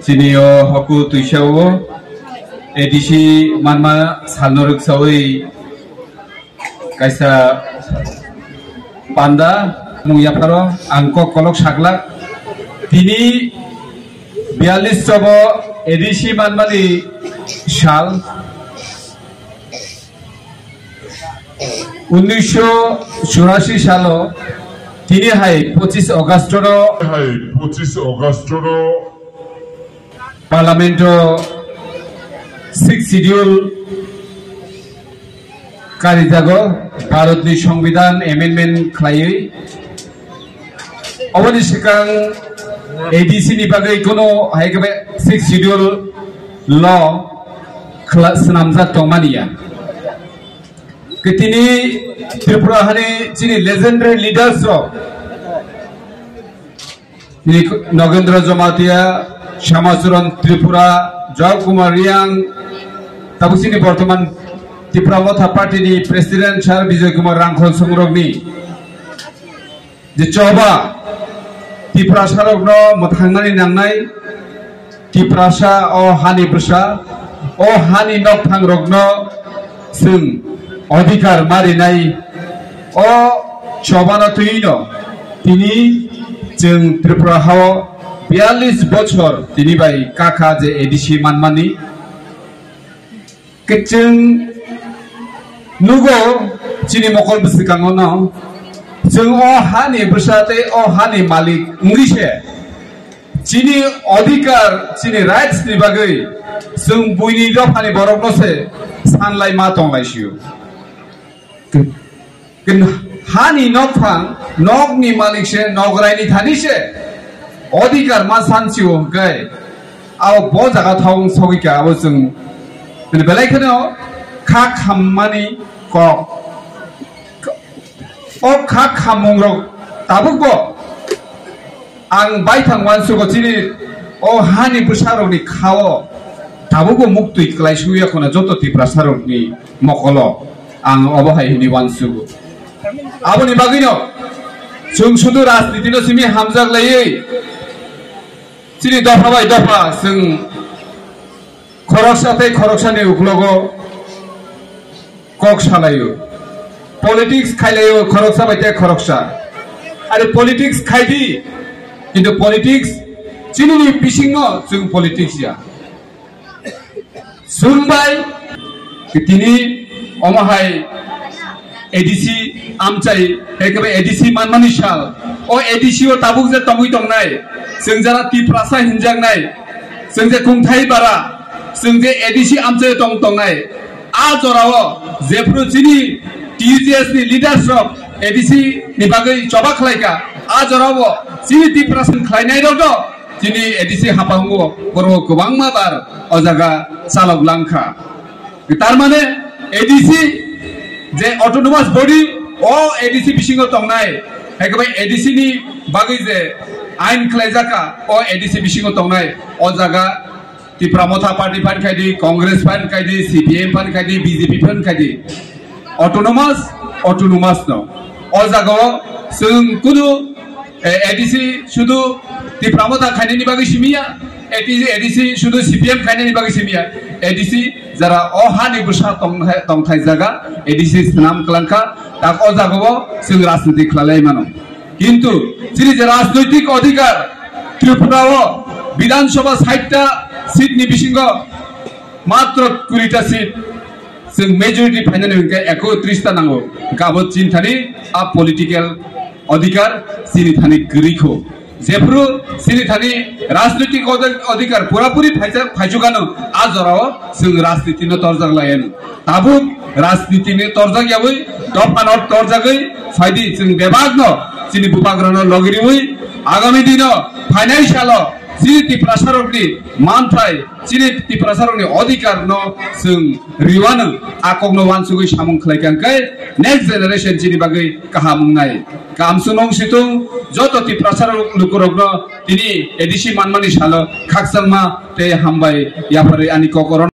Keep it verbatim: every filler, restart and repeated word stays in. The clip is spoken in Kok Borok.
Chini o hoku tuisa o A D C manma salno rwksawi kaisa panda mung yapharo ang kok kolok saklak. Tini biyallis chobo A D C manmani sal. Unnisho churashi salo tini hai pochis August no hai pochis August no Parliament o Sixth Schedule karijago, Bharat ni Songbidan amendment khlaiwi. Oboni swkang A D C ni bagwi kono hai khe Sixth Schedule law khla-, swnamjak tongmani ya. Khe tini Tripura hani chini legendary leaders rok, tini Nagendra Jamatia, Shamacharan Tripura, Joy Kumar Reang, tabuk chini bortoman Tipra Motha Party ni President Sir Bijoy Kumar Rangkhol songrokni je choba Tiprasa rokno mwthangnani nangnai, Tiprasa o hani bwsa, o hani nokphang rokno chwng odhikar ma rinai, o chobano twino tini chwng Tripura hao biyallis bochor tini bai kakha je A D C manmani. Kwchwng nugo chini mokol bwswkango no, chwng o hani bwsa tei o hani malik wngwi se chini odhikar, chini rights ni bagwi chwng buini dophani borokno se sanlai ma tonglai sio. Kin-, hani nokphang, nokni malik se, nograi ni thani se, odhikar ma san sio hwnkhe, abo bo jaga thong sogwi kha, abo chwng, belai kheno kha khammani kok. O kha khammung rok tabuk bo ang baithang uansugo chini o hani bwsarokni khao tabukbo muktwi kwlai suya khuna joto Tiprasarokni mokolo ang obo hai hini uansugo. Aboni bagwino chwng sudu rajnitino simi hamjak laiwi chini dopha bai dopha chwng khoroksa tei khoroksani uklogo kok salaio, politics khailaio khoroksa bai tei khoroksa. Are politics khaidi, kintu politics chinini bisingo chwng politics ya. Chwng bai tini omo hai A D C amchai, ekebe A D C manmani sal. O A D C o tabuk je tongwi tongnai, chwng jara Tiprasa hinjaknai, chwng je kungthai bara, chwng je A D C amchai tong tongnai, a jorao jephru chini T U J S ni leaders rok A D C ni bagwi choba khlaika, a jorao chini Tiprasa khlainai rok no chini A D C haphango borok kwbangma bar o jaga chalok langkha. Tar mane A D C je autonomous body, o A D C bisingo tongnai, hai khe bai A D C ni bagwi je ain khlaijaka, o A D C bisingo tongnai, o jaga Tipra Motha Party phan khai di, Congress phan khai di, C P M phan khai di, B J P phan khai di. Autonomous, autonomous no. O jaga o chwng kunu, eh, A D C sudu Tipra Motha khainani bagwi simiya, A D C, A D C sudu C P M khainani bagwi simiya. A D C jara o hani bwsa tongthai, tongthai jaga A D C swnam kwlangkha, tak o jaga o chwng rajniti khwlalai mano. Kintu chini je rajnoitik odhikar Tripura o Bidhan Sabha sait ta seat ni bisingo matro kuri ta seat chwng majority phainani hwnkhe ekotris ta nango. Hwnkhe abo chini thani a political odhikar chini thani kwrwi kho. Jephru chini thani rajnoitik odhi-, odhikar purapuri phaisa-, phaichugano a jorao chwng rajniti no torjak laiano. Tabuk rajniti ni torjak yawi, dopha no torjagwi phaidi chwng bebak no chini bubagra no logi riwi agami dino phainai salo chini Tiprasarokni manthai, chini Tiprasarokni odhikar no chwng riwano a kokno uansugwi samung khlai kha hwnkhe next generation chini bagwi kaham wngnai. Kaham sunung situng joto Tiprasarok lukurokno tini A D C manmani salo khakchangma tei hambai yapharwi ani kok oro